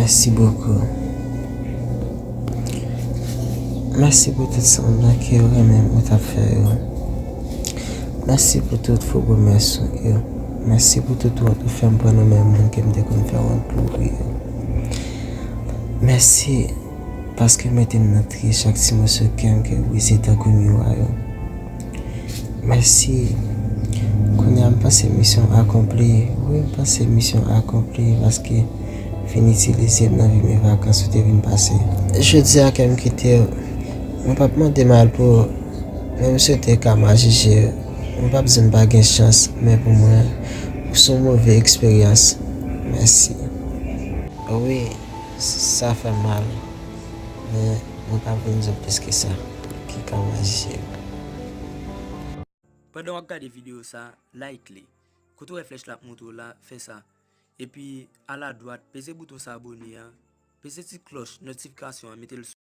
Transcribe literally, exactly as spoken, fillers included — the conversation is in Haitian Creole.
Mèsi bokou. Mèsi pou tout sa w nan ke w renmen ou t ap fè yo. Mèsi pou tout fo pwomès ou yo. Mèsi pou tout wont ou fè m pran nan men moun ke m te konn fè wont pou ou yo. Mèsi paske w mete m nan triye chak ti moso kè m ke brize tankou miwa yo. Mèsi. Kounye a m panse misyon akonpli. Wi, m panse misyon akonpli paske fin itilize m nan vi m e vakans ou te vin pase. Jodi a kè m kite w. Mwen p ap mande mal pou ou. Men m swete ka majije. Mwen p ap di m pa gen chans, men pou mwen, ou se yon move eksperyans. Mèsi. Wi, sa fè mal. Men mwen p ap vin di w plis ke sa. Ki ka majije. Pandan w ap gade videyo sa, like li. Kote w wè flèch la ap montre w la, fè sa. Epi, aladwat, peze bouton sa abone a. Peze ti klòch notifikasyon an, mete l